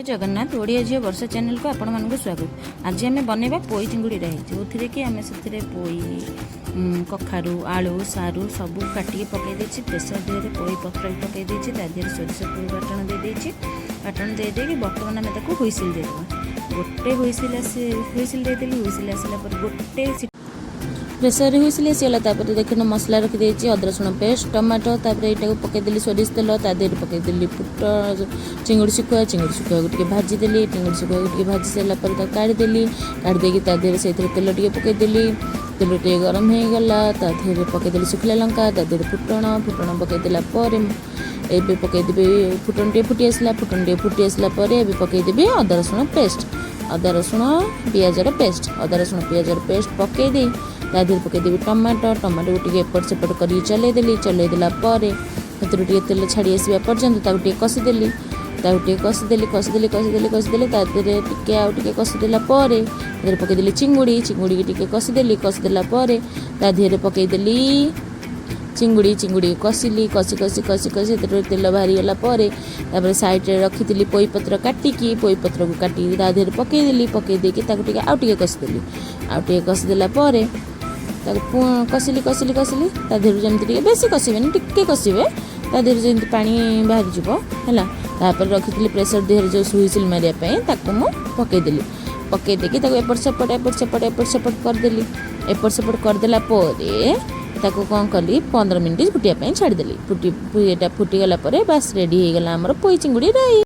ଜଗନ୍ନାଥ, ଓଡ଼ିଆ ଝିଅ ବର୍ଷା ଚ୍ୟାନେଲକୁ ଆପଣମାନଙ୍କୁ ସ୍ୱାଗତ। ଆଜି ଆମେ ବନେଇବା ପୋଇ ଚିଙ୍ଗୁଡ଼ି ରାଇ, ଯେଉଁଥିରେ କି ଆମେ ସେଥିରେ ପୋଇ, କଖାରୁ, ଆଳୁ, ସାରୁ ସବୁ କାଟିକି ପକାଇ ଦେଇଛି। ପ୍ରେସର ଦେହରେ ପୋଇ ପତ୍ର ବି ପକାଇ ଦେଇଛି। ତା ଦେହରେ ସୋରିଷ ବାଟଣ ଦେଇଦେଇଛି। ବାଟଣ ଦେଇଦେଇକି ବର୍ତ୍ତମାନ ଆମେ ତାକୁ ହୁଇସିଲ୍ ଦେଇଦେବା। ଗୋଟେ ହୁଇସିଲ୍ ଆସି, ହୁଇସିଲ୍ ଦେଇଦେଲି। ହୁଇସିଲ୍ ଆସିଲା ପରେ ଗୋଟେ ପ୍ରେସରରେ ହୁଇସିଲ୍ ଆସିଗଲା। ତାପରେ ଦେଖନ୍ତୁ, ମସଲା ରଖିଦେଇଛି, ଅଦା ରସୁଣ ପେଷ୍ଟ, ଟମାଟୋ। ତାପରେ ଏଇଟାକୁ ପକାଇଦେଲି ସୋରିଷ ତେଲ। ତା ଦେହରେ ପକାଇଦେଲି ପୁଟ ଚିଙ୍ଗୁଡ଼ି ଶୁଖୁଆ। ଚିଙ୍ଗୁଡ଼ି ଶୁଖୁଆକୁ ଟିକେ ଭାଜିଦେଲି। ଚିଙ୍ଗୁଡ଼ି ଶୁଖୁଆକୁ ଟିକେ ଭାଜି ସାରିଲା ପରେ ତାକୁ କାଢ଼ିଦେଲି। କାଢ଼ି ଦେଇକି ତା ଦେହରେ ସେଇଥିରେ ତେଲ ଟିକେ ପକାଇଦେଲି। ତେଲ ଟିକେ ଗରମ ହେଇଗଲା। ତା ଦେହରେ ପକାଇଦେଲି ଶୁଖିଲା ଲଙ୍କା, ତା ଦେହରେ ଫୁଟଣ। ଫୁଟଣ ପକାଇଦେଲା ପରେ ଏବେ ପକାଇଦେବି, ଫୁଟଣ ଟିକେ ଫୁଟି ଆସିଲା। ଫୁଟଣ ଟିକେ ଫୁଟି ଆସିଲା ପରେ ଏବେ ପକାଇଦେବି ଅଦା ରସୁଣ ପେଷ୍ଟ, ଅଦା ରସୁଣ ପିଆଜର ପେଷ୍ଟ। ଅଦା ରସୁଣ ପିଆଜର ପେଷ୍ଟ ପକାଇ ଦେଇ ତା ଦେହରେ ପକାଇଦେବି ଟମାଟୋ। ଟମାଟୋକୁ ଟିକେ ଏପଟ ସେପଟ କରିକି ଚଲେଇଦେଲି। ଚଲେଇ ଦେଲା ପରେ ସେଥିରୁ ଟିକେ ତେଲ ଛାଡ଼ି ଆସିବା ପର୍ଯ୍ୟନ୍ତ ତାକୁ ଟିକେ କଷିଦେଲି। ତାକୁ ଟିକେ କଷିଦେଲି, କଷିଦେଲି, କଷିଦେଲି, କଷିଦେଲି। ତା ଦେହରେ ଟିକେ ଆଉ ଟିକେ କଷିଦେଲା ପରେ ତା ଦେହରେ ପକାଇଦେଲି ଚିଙ୍ଗୁଡ଼ି। ଚିଙ୍ଗୁଡ଼ିକି ଟିକେ କଷିଦେଲି। କଷିଦେଲା ପରେ ତା ଦେହରେ ପକାଇଦେଲି ଚିଙ୍ଗୁଡ଼ି। ଚିଙ୍ଗୁଡ଼ି କଷିଲି, କଷି କଷି କଷି କଷି ସେଥିରୁ ତେଲ ବାହାରିଗଲା ପରେ ତାପରେ ସାଇଡ଼ରେ ରଖିଥିଲି ପୋଇପତ୍ର କାଟିକି। ପୋଇପତ୍ରକୁ କାଟିକି ତା ଦେହରେ ପକାଇଦେଲି। ପକାଇ ଦେଇକି ତାକୁ ଟିକେ ଆଉ ଟିକେ କଷିଦେଲି। ଆଉ ଟିକେ କଷିଦେଲା ପରେ ତାକୁ କଷିଲି, କଷିଲି, କଷିଲି। ତା ଦେହରୁ ଯେମିତି ଟିକେ, ବେଶୀ କଷିବେନି, ଟିକେ କଷିବେ, ତା ଦେହରୁ ଯେମିତି ପାଣି ବାହାରିଯିବ ହେଲା। ତାପରେ ରଖିଥିଲି ପ୍ରେସର ଦେହରେ ଯେଉଁ ହୁଇସିଲ୍ ମାରିବା ପାଇଁ, ତାକୁ ମୁଁ ପକାଇଦେଲି। ପକାଇ ଦେଇକି ତାକୁ ଏପଟ ସେପଟ, ଏପଟ ସେପଟ, ଏପଟ ସେପଟ କରିଦେଲି। ଏପଟ ସେପଟ କରିଦେଲା ପରେ ତାକୁ କ'ଣ କଲି, 15 ମିନିଟ୍ ଫୁଟିବା ପାଇଁ ଛାଡ଼ିଦେଲି। ଫୁଟି ଏଇଟା ଫୁଟିଗଲା ପରେ ବାସ୍, ରେଡ଼ି ହେଇଗଲା ଆମର ପୋଇ ଚିଙ୍ଗୁଡ଼ି ରାଇ।